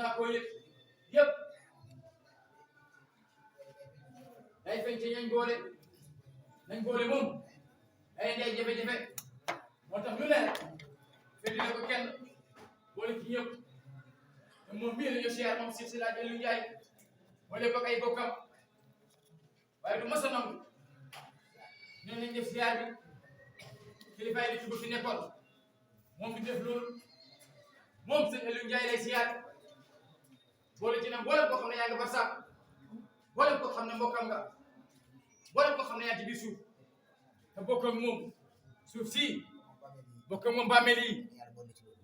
naa ko yëpp day feeñ ci nañ boole moom ay ndey jafe-jafe moo tax lu leer féetale ko kenn boole ci ñëpp te moom mii la ñu siyaar moom si laaj Aliou Ndiaye boole ko ay bokkam waaye du mës a nangu ñoo nañ def siyaar bi kilifa yi di tudd fi nekkoon moom du def loolu moom sëñ Aliou Ndiaye lay siyaar boole ci nag boole koo xam ne yaa ngi barsax boole koo xam ne mbokkam nga boole koo xam ne yaa ngi ci biir suuf te bokkam moom suuf si bokkam moom bàmmeel yi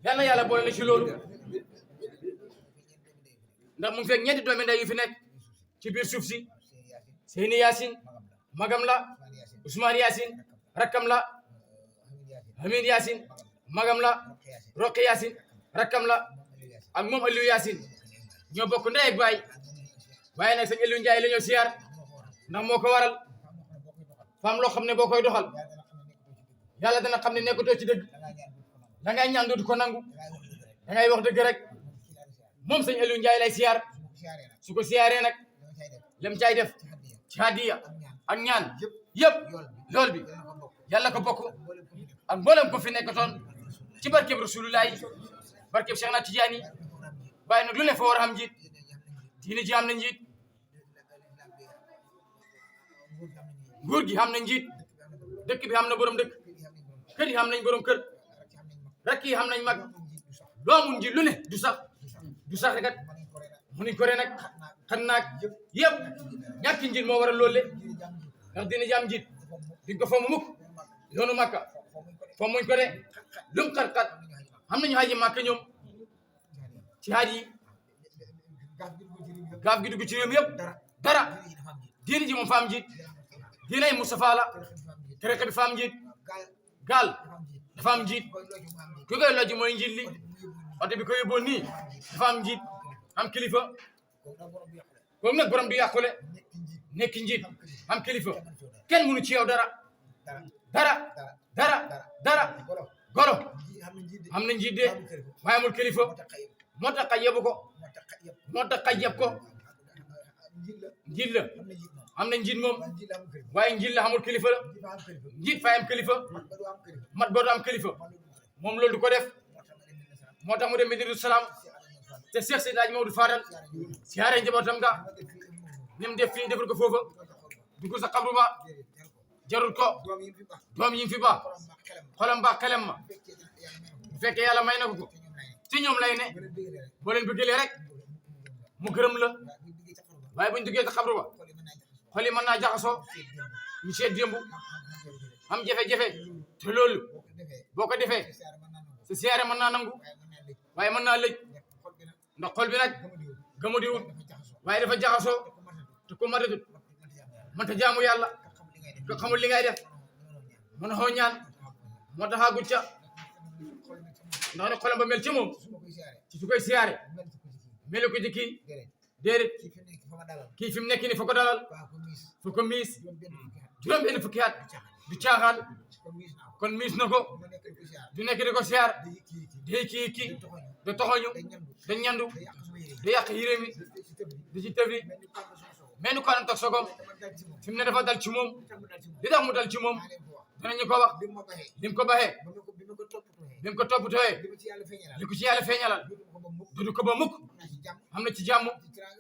yal na yàlla boole la ci loolu ndax mu ngi fekk ñeenti doomi ndey yu fi nekk ci biir suuf si Seyni Yaasin magam la Ousmane Yaasin rakkam la Hamid Yaasin magam la Roqi Yaasin rakkam la ak moom Aliou Yaasin ñoo bokk ndey ak baay waaye nag sëñ Aliou Ndiaye la ñoo siyaar ndax moo ko waral faam loo xam ne boo koy doxal yàlla dana xam ne nekkatoo ci dëgg da ngay ñaan dootu ko nangu da ngay wax dëgg rek moom sëñ Aliou Ndiaye lay siyaar su ko siyaaree nag lam caay def ci hadiya ak ñaan yëpp lool bi yàlla ko bokk ak mboolem ko fi nekkatoon ci barkeb Rasulullahi barkeb Cheikh na Tidiane waaye nag lu ne fa war a am njiit diine ji am na njiit nguur gi am na njiit dëkk bi am na borom dëkk kër yi am nañ borom kër rakk yi am nañ mag lu amul njiit lu ne du sax rek kat mënuñ ko ree nag xam naag yëpp ñàkk njiit moo waral loolu le ndax diine ji am njiit diñ ko fomm mukk yoonu Makka fommuñ ko de lum xat-xat am nañu xaaji Makka ñoom ci haaj yi gaaf gi dugg ci réew mi yëpp dara diine ji moom fa am njiit diinay Moustapha la tariqa bi fa am njiit gaal dafa am njiit ku koy lojji mooy njiit li oto bi ko yóbboon nii dafa am njiit am kilifa kooku nag borom du yàqule nekk njiit am kilifa kenn mënu ci yow dara golo am na njiit de waaye amul kilifa moo tax xaj yebu ko njiit la am na njiit moom waaye njiit la amul kilifa la njiit fay am kilifa mat boo am kilifa moom loolu du ko def moo tax mu dem Medina Salaam te Cheikh Seydi Hadji Mamadou Fadal siyaare njabootam nga ni mu def fii defal ko foofa dugg sa xabru ba jarul ko doom yi fi ba xolam ba xelam ma bu fekkee yàlla may na ko ci ñoom lay ne boo leen bëggee rek mu gërëm la waaye buñ duggee sa xabru ba xol yi mën naa jaxasoo ñu seet démb am jafe-jafe te loolu boo ko defee sa siyaare mën naa nangu waaye mën naa lëj ndax xol bi nag gëmu di wut waaye dafa jaxasoo te ko matatut mënta jaamu yàlla ko xamul li ngay def mën a xoo ñaan moo tax àggut ca ndax ne xolam ba mel ci moom ci su koy siyaare melu ko ci kii déedéet kii fi mu nekk ni fa ko dalal fa ko miis juróom benn fukki at du caaxaan kon miis na ko du nekk di ko siyaar day kii da toxoñu da ñandu da yàq yére mi di ci tëbli mais nu ko anam toog sogom fi mu ne dafa dal ci moom li tax mu dal ci moom danañu ko wax lim ko baxee lim ko toppatooyee li ko ci yàlla feeñalal dudu ko ba mukk am na ci jàmm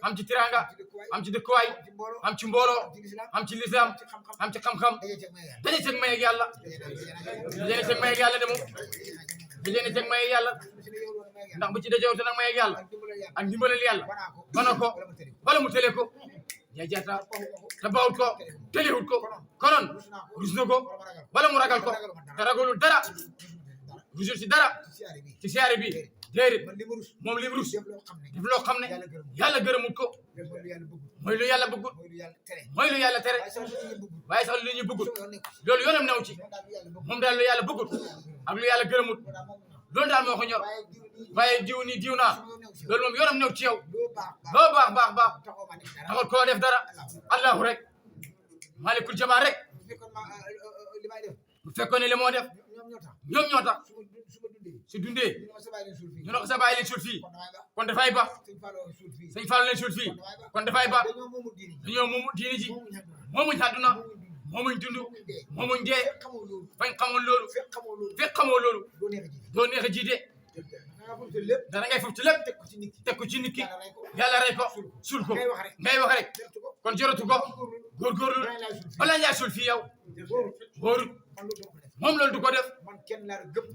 am ci tiranga am ci dëkkuwaay am ci mbooloo am ci lislaam am ci xam-xam daje teg may ak yàlla daje teg may ak yàlla de moom daje teg may ak yàlla ndax bu ci dajewte nag may ak yàlla ak ndimbalal yàlla bana ko bala mu tële ko jajata te bawut ko tëlewut ko konoon rus na ko bala mu ragal ko te ragalul dara rusul ci dara ci siyaare bi déedéet moom li mu rus def loo xam ne yàlla gërëmut ko mooy lu yàlla bëggut mooy lu yàlla tere waaye sax lu ñu bëggut loolu yoonam new ci moom daal lu yàlla bëggut ak lu yàlla gërëmut loolu daal moo ko ñor waaye diw ni diw naa loolu moom yoonam new ci yow loo baax taxul koo def dara allahu rek malikul jamaa rek bu fekkoon ne li moo def ñoom ñoo tax su dundee ñu ne ko sa bàyyi leen suul fii kon dafay ba sëñ Fallou leen suul fii kon dafay ba dañoo moomu diini ji moomuñ àdduna moomuñ dund moomuñ dee fañ xamoon loolu fekk xamoo loolu doo neex a jiite dara ngay foofu ci lépp teg ko ci nit ki yàlla rey ko suul ko ngay wax rek kon joratu ko góorgóorlu balaa ngaa suul fii yow wóorut moom loolu du ko def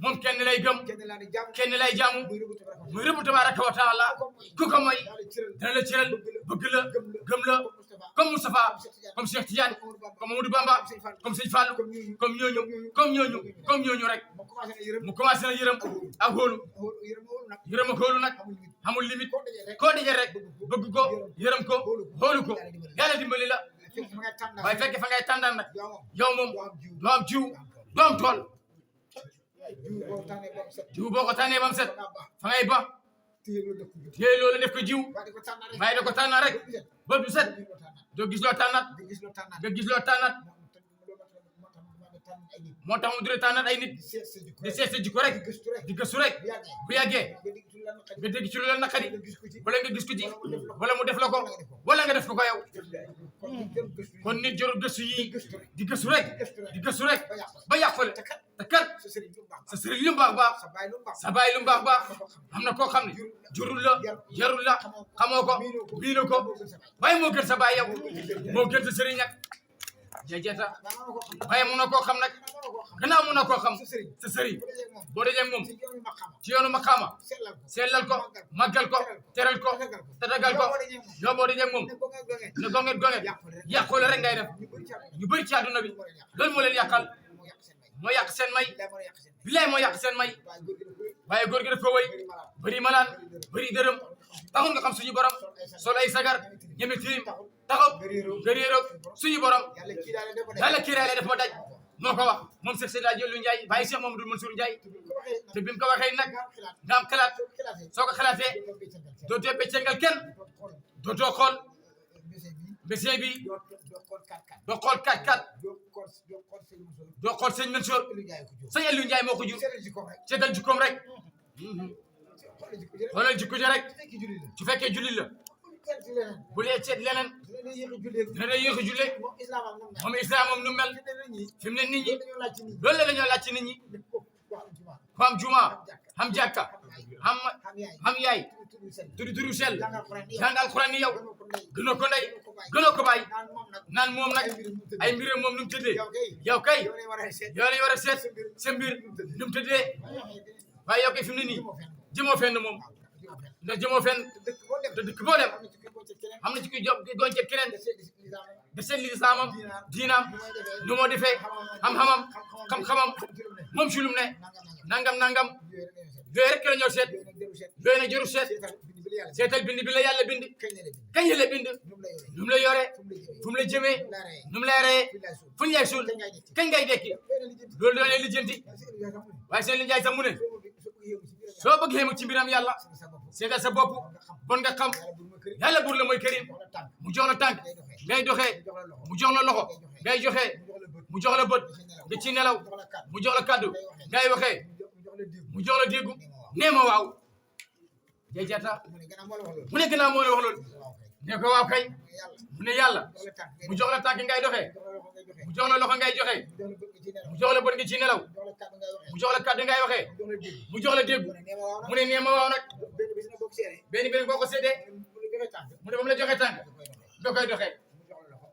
moom kenn lay gëm kenn lay jaamu muy rëbb tabaaraka wa taala ku ko mooy dana la cëral bëgg la gëm la comme Moustapha comme Cheikh Tidiane comme Amadou Bamba comme Sëñ Fallou comme ñooñu rek mu commencé na yërëm ak xóolu yërëm ak xóolu nag amul limite koo dajee rek bëgg ko yërëm ko xóolu ko yàlla dimbali la waaye fekke fa ngay tàndaan nag yow moom doo am jiw doo am tool jiw boo ko tànnee ba mu set fa ngay ba téye loolu def ko jiw waaye da ko tànnaa rek ba du set doo gis loo tànnaat nga gis loo tànnaat moo tax mu dure tànnaat ay nit di seet sa jikko rek di gëstu rek bu yàggee nga dégg ci lu la naqari wala nga gis ko ci wala mu def la ko wala nga def ko yow kon nit jarul gëstu yi di gëstu rek ba yàqule te kat sa sëriñ lu mu baax sa baay lu mu baax am na koo xam ne jurul la yarul la xamoo ko miinu ko waaye moo gën sa baay yow moo gën sa sëriñ nag jajeta waaye mun na koo xam nag gannaaw mun na koo xam sa sëriñ boo dajee moom ci yoonu maqaama sellal ko màggal ko teral ko tatagal ko yow boo dajee moom ne gonget yàqule rek ngay def ñu bëri ci àdduna bi loolu moo leen yàqal moo yàq seen may bilaay moo yàq seen may waaye góor gi daf ko wëy bëri malaan bëri dërëm taxul nga xam suñu borom sol ay sagar ñeme tirim taxaw gëréeroog suñu borom yàlla kiiraale def ma daj moo ko wax moom Cheikh Seydi Hadji Aliou Ndiaye bàyyi Cheikh Mamadou Mansour Ndiaye te bi mu ko waxee nag nga am xalaat soo ko xalaatee dootoo beccengal kenn dootoo xool bésee bi doo xool 4-4 doo xool sëñ Mansour sëñ Aliou Ndiaye moo ko jur seetal jikkoom rek xoolal jikko ji rek su fekkee jullit la bu lee seet leneen dina day yéex a julli moom islam moom nu mel fi mu ne nit ñi loolu la dañoo laaj ci nit ñi ku am juma am jàkka am yaay turu sell jàng alxuraan ni yow gënoo ko ndey gënoo ko bàyyi naan moom nag ay mbiram moom nu mu tëddee yow kay yow lañ war a seet sa mbir nu mu tëddee waaye yow kay fi mu ne nii jëmoo fenn moom ndax jëmoo fenn te dëkk boo dem am na ci kuy doon ceeb keneen de seen lislaamam diinaam nu moo defee xam-xamam xam-xamam moom si lum ne nangam yooyu rek la ñoo seet yooyu nag jarul seet seetal bind bi la yàlla bind kañ la bind nu mu la yore fu mu la jëmee nu mu lay reyee fu ñu lay suul kañ ngay dekki loolu doon leen lijjanti waaye seen li njaay sax mu ne soo bëgg xéemu ci mbiram yàlla seetal sa bopp bon nga xam yàlla buur la mooy kërim mu jox la tànk ngay doxee mu jox la loxo ngay joxee mu jox la bët nga ci nelaw mu jox la kàddu ngay waxee mu jox la déggu nee ma waaw jajata mu ne gannaaw moo la wax loolu ne ko waaw kay mu ne yàlla mu jox la tànk ngay doxee mu jox la loxo ngay joxee mu jox la bët nga ci nelaw mu jox la kàddu ngay waxee mu jox la déggu mu ne nee ma waaw nag benn boo ko séddee mu ne ba mu la joxee tànk nga koy doxee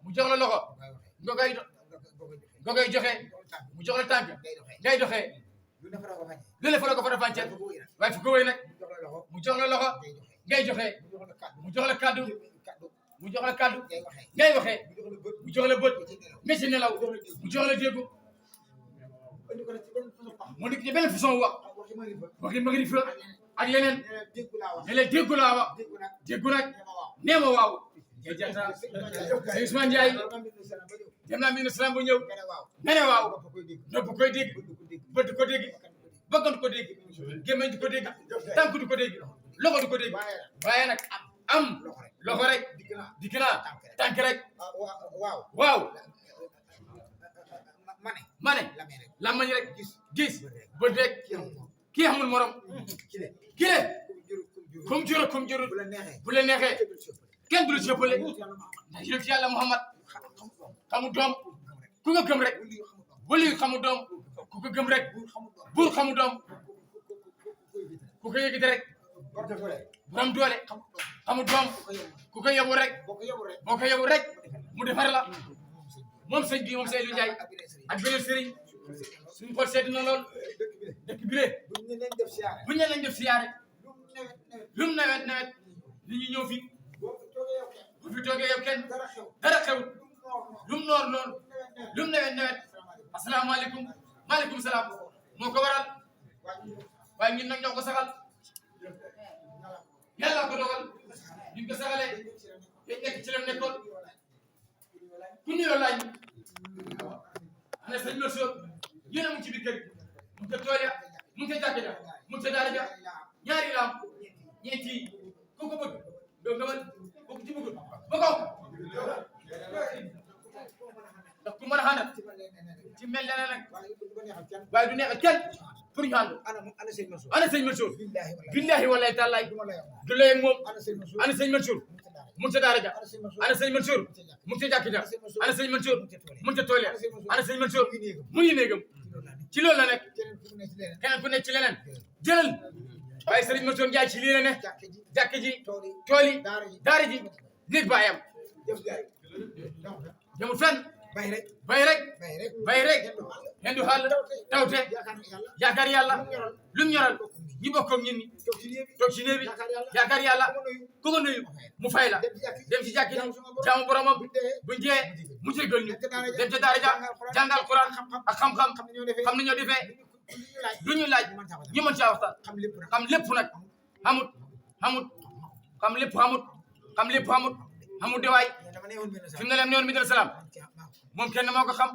mu jox la loxo nga koy joxee mu jox la tànk ngay doxee lu ne fa la ko fa defanceel waaye fu ko wéy nag mu jox la loxo ngay joxee mu jox la kàddu ngay waxee mu jox la bët nga ci nelaw mu jox la déggu mu nekk ci benn façon wax waxi magrib la ak leneen ne la déggu laa wax déggu nag nee ma waaw jajata sëñ Ousmane Ndiaye dem naa mbir islam bu ñëw nga ne waaw nopp koy dégg bët di ko dégg bëggoon ko dégg gémmiñ di ko dégg tànk di ko dégg loxo di ko dégg waaye nag am loxo rek dikk naa tànk rek waaw ma ne lamañ rek gis bët rek kii amul morom kile kum jurut bu la neexee kenn du la ci ëppale ndax yonent yàlla Muhammad xamul doom ku ko gëm rek wali xamul doom ku ko gëm rek buur xamul doom ku ko yëgite rek borom doole xamul doom ku ko yóbbu rek boo ko yóbbu rek mu defar la moom sëñ bi moom Seydou Ndiaye ak beneen sëriñ suñu xol seet na lool dëkk bi lee bu ñu leen def siyaare lum nawet li ñu ñëw fi bu fi toogee yow kenn dara xewul lum noor lum nawet asalaamaaleykum maaleykum salaam moo ko waral waaye ñun nag ñoo ko saxal yàlla ko dogal ñu ko saxalee te nekk ci la nekkoon ku nuyoo laaj ana sëñ Mansour yéen a mu ci biir kër mu ngi ca tool ya mu ngi ca jàkka ja mu ngi ca daara ja ñaari laam ñeenti ku ko bëgg doo nga mën ku ci bëggul ba kaw ndax ku mën a àndal ci mel ne nag waaye du neex ak kenn pour ñu ànd ana sëñ Mansour billahi wallahi taalaay du lay ak moom ana sëñ Mansour mu ngi ca daara ja ana sëñ Mansour mu ngi ca jàkka ja ana sëñ Mansour mu ngi ca tool ya ana sëñ Mansour mu ngi néegam ci loolu la nekk keneen ku nekk ci leneen jëlal waaye sëriñ Mansour Ndiaye ci lii la ne jàkk ji tool yi daara ji néeg baayam demul fenn bay rek hendu xaal tawte yaakaar yàlla lu mu ñoral ñi bokk ak ñun ñi toog ci néeg bi yaakaar yàlla ku ko nuyu mu fay la dem ci jàkk ji jaamu boromam buñ jee mu jéggal ñu dem ca daara ja jàngal Quran ak xam-xam xam ni ñoo defee lu ñu laaj ñu mën caa waxtaan xam lépp nag xam lépp xamut de waay fi mu ne leen newoon mi dal salaam moom kenn moo ko xam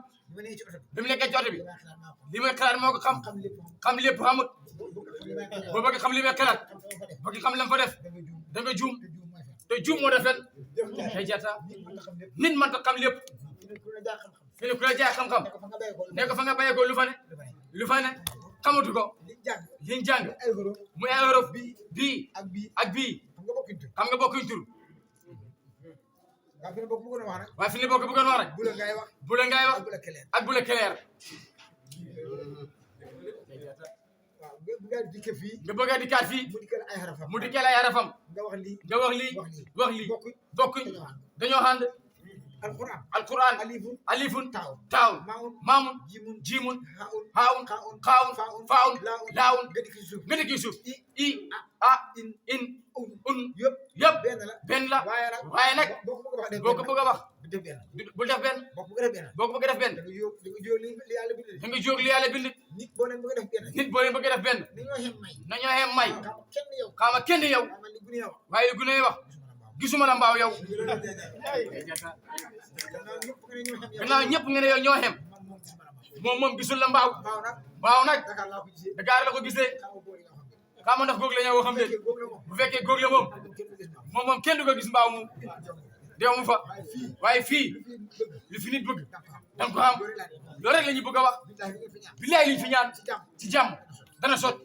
bi mu nekkee ci oto bi li may xalaat moo ko xam lépp xamut boo bëgg xam li may xalaat bëgg xam lam fa def da nga juum te juum moo def fen ay jata nit man ta xam lépp fi ne ku la jaay xam-xam ne ko fa nga bayee ko lu fa ne xamatu ko liñ jàng muy ay Europe bii ak bii xam nga bokkuñ tur waaye fi ne bokk bëggoon wax rek bu la ngay wax ak bu la keleer nga bëgg a dikkaat fii mu dikkeel ay xarafam nga wax lii bokkuñ dañoo ànd alquran alifun taawun maamun jiimun haawun faawun laawun nga dikki suuf i a in un yëpp benn la waaye nag boo ko bëgg a wax bul def benn boo ko bëgg a def benn da nga jóg li yàlla bind nit boo leen bëgg a def benn nañoo xem may xaama kenn yow waaye li gune wax gisuma la mbaaw yow gannaaw ñëpp nga ne yow ñoo xem moom gisul la mbaaw nag Dakar la ko gisee xaama ndax góog la ñëw xam de bu fekkee góog la moom kenn du ko gis mbaaw moom deew mu fa waaye fii li fi nit bëgg da nga ko xam loolu rek la ñu bëgg a wax billaay liñ fi ñaan ci jàmm dana sot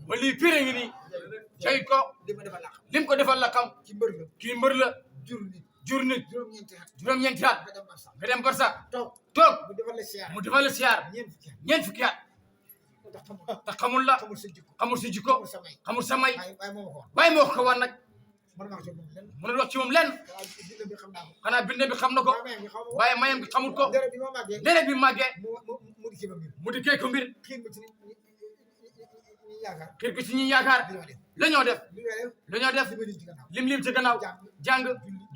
ba lii pire ngi nii cay ko lim ko defal la xam kii mbër la jur nit juróom-ñeenti at nga dem barsak toog mu defal la siyaar ñeent fukki at te xamul la xamul sa jikko xamul sa may waaye moo ko war nag mënul wax ci moom lenn xanaa bind bi xam na ko waaye mayam gi xamul ko deret bi màggee mu dikkee ko mbir xiir ko ci ñi yaakaar la ñoo def lim ci gannaaw jàng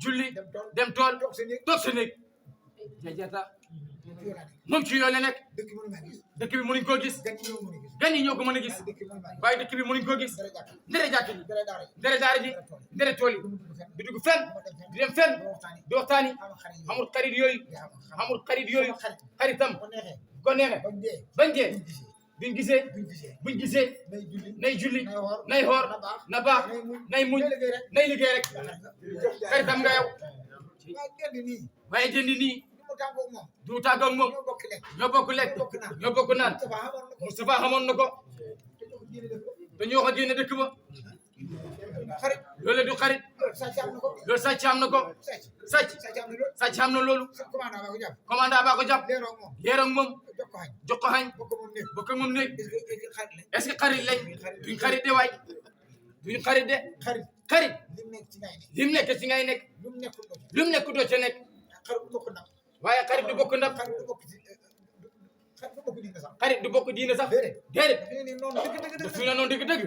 julli dem tool toog sa néeg jajata moom ci yoon la nekk dëkk bi mënuñ koo gis gan yi ñoo ko mën a gis waaye dëkk bi mënuñ koo gis ndere jàkk ji ndere daara ji ndere tool yi di dugg fenn di dem fenn di waxtaani amul xarit yooyu xaritam ko neexe bañ dee buñ gisee nay julli nay xoor na baax nay muñ nay liggéey rek xaritam nga yow waaye jëndi nii du tàggoog moom ñoo bokk lekk ñoo bokk naan Moustapha xamoon na ko dañoo ko génne dëkk ba loolu du xarit loolu sàcc am na ko sàcc am na loolu commandant baa ko jàpp leeroog moom jox ko xañ bokk ak moom néeg est-ce que xarit lañ duñ xarit de waay duñ xarit de xarit lim nekk ci ngay nekk lu mu nekk doo ca nekk waaye xarit du bokk ndam xarit du bokk diine sax déedéet daf ñu la noonu dëgg-dëgg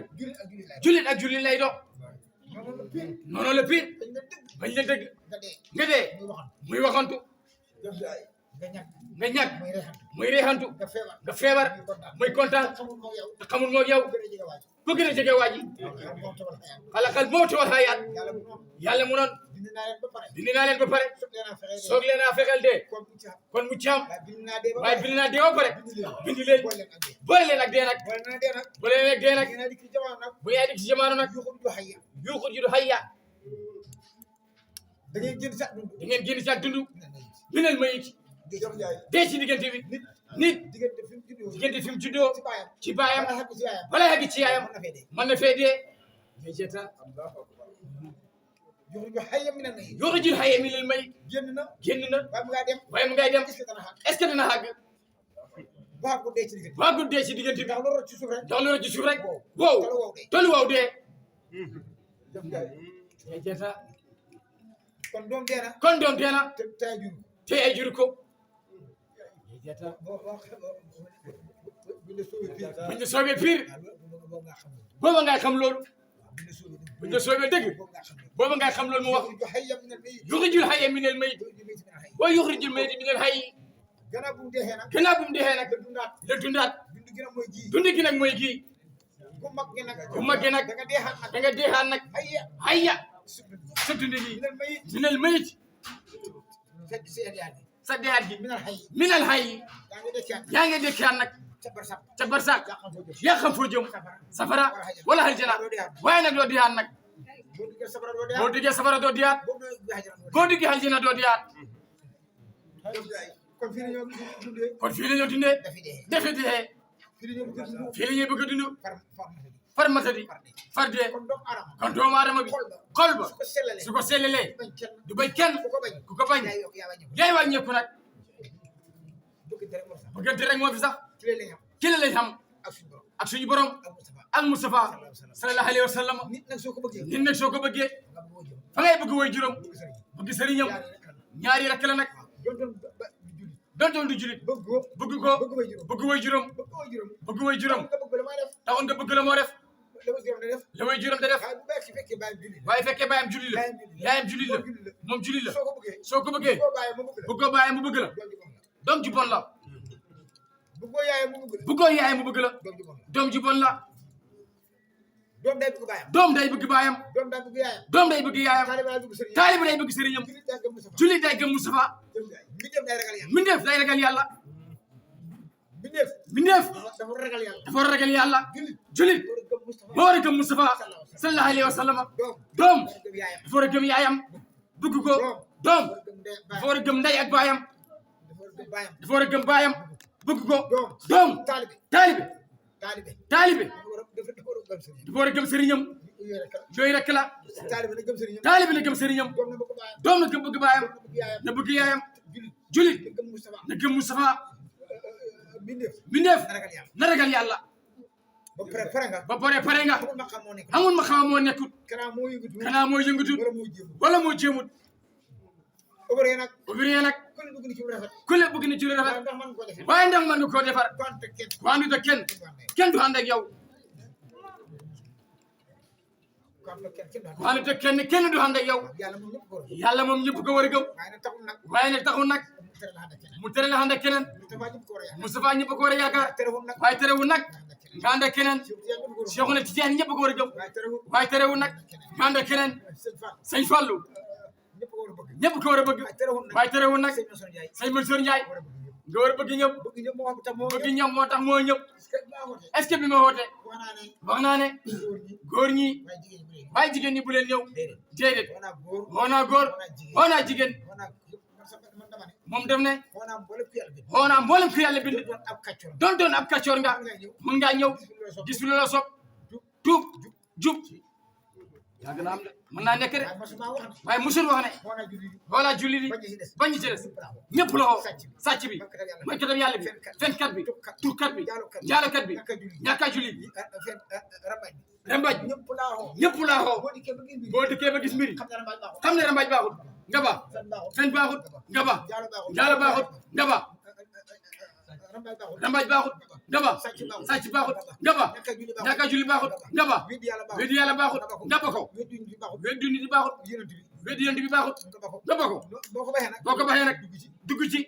jullit ak jullit lay dox noonu la pire bañ la dëgg nga dee muy waxantu nga ñàkk muy reexantu nga feebar muy kontaan te xamul moog yow ku gën a jege waa ji xalaqal mawta wal hayaat yàlla mu noon dindi naa leen ba pare soog leen a fexeel dee kon mu ci am waaye bind naa dee ba pare bindi leen boole leen ak dee nag boole leen ak dee nag bu yaay dik ci jamono nag yuuxut ju du hayya da ngeen génn sax dund minal mayit dee ci diggante bi nit diggante fi mu juddoo ci baayam wala xaggi ci yaayam mën na fee dee jeta yuxrijul hayya minal mayit génn na waaye mu ngay dem est-ce que dana xàgg waagu dee ci diggante bi ndax lu rot ci suuf rek wow tolu wow dee jeta kon doom dee na te ay jur ko buñ la soobee pire booba ngay xam loolu buñ la soobee dëgg booba ngay xam loolu mu wax yuxrijul hayya minal mayit wa yuxrijul mayita minal hayyi gannaaw bu mu deexee nag la dundaat dundi gi nag mooy gii ku magge nag da nga deexaat nag hayya sa dundi gi minal mayit sa deexaat gi minal hayyi yaa ngi dekkaat nag ca barsax yaa xam foo jëm safara wala aljana waaye nag doo diyaat nag boo duggee safara doo diyaat boo duggee aljana doo diyaat kon fii la ñoo dundee defe dee fii la ñuy bëgg a dund far matadi far dee kon doomu aadama bi xol ba su ko sellalee du bañ kenn ku ko bañ yaay wàññeeku nag bëggante rek moo fi sax ki la lañ xam ak suñu borom ak Mustafa sallallahu alayhi wa sallam nit nag soo ko bëggee fa ngay bëgg way juróom bëgg sëriñam ñaari rakk la nag doon du julit bëgg ko bëgg way juróom bëgg way juróom taxoon nga bëgg la moo def la way juróom da def waaye fekkee baayam julli la yaayam julli la moom julli la soo ko bëggee bëggoo baayam mu bëgg la doom ji bon la bëggoo yaayam mu bëgg la doom ji bon la doom day bëgg baayam doom day bëgg yaayam taalibe day bëgg sëriñam julli day gëm Mustafa mindeef day ragal yàlla mindeef dafa war a ragal yàlla jullit moo war a gëm Mustafa sallallahu alayhi wa sallam doom dafa war a gëm yaayam bëgg ko doom dafa war a gëm ndey ak baayam dafa war a gëm baayam bëgg ko doom taalibe dafa war a gëm sëriñam yooyu rek la taalibe na gëm sëriñam doom na gëm bëgg baayam na bëgg yaayam julit na gëm Mustafa mindeef na ragal yàlla ba pare nga amul ma xam moo nekkut kanaa moo yëngatut wala moo jéemut ouvrier nag ku le bëgg na ci lu rafet waaye ndax mën nga koo defar ku àndut ak kenn du ànd ak yow ku àndut ak kenn du ànd ak yow yàlla moom ñëpp ko war a gëm waaye nag taxul nag mu tere la ànd ak keneen Mustafa ñëpp ko war a yaakaar waaye terewul nag nga ànd ak keneen Seexuna Tijaan ñëpp ko war a gëm waaye terewul nag nga ànd ak keneen Sëñ Fallu ñëpp ko war a bëgg waaye terewul nag Sëñ Mansour Ndiaye nga war a bëgg ñëpp bëgg ñëpp moo tax moo ñëpp est-ce que bi ma woote wax naa ne góor ñi waaye jigéen ñi bu leen ñëw déedéet woo naa góor woo naa jigéen moom def ne woo naa mboolem ku yàlla bind doon ab kàccoor nga mën ngaa ñëw gis lu la sopp tuub jub yàgg na am de mën naa nekk de waaye musul wax ne xoolaa julli di bañ ci des ñëpp la woo sàcc bi mooy katam yàlla bi fenkat bi turkat bi jaalokat bi ñàkkaa julli bi rambaaj ñëpp laa xoo boo dikkee ba gis mbiri xam ne rambaaj baaxut nga ba fen baaxut nga ba jaalo baaxut nga ba rambaaj baaxut nga ba sàcc baaxut nga ba ñàkkaa julli baaxut nga ba weddi yàlla baaxut nga ba ko weddi nit baaxut weddi yonent bi baaxut nga ba ko boo ko baxee nag dugg ci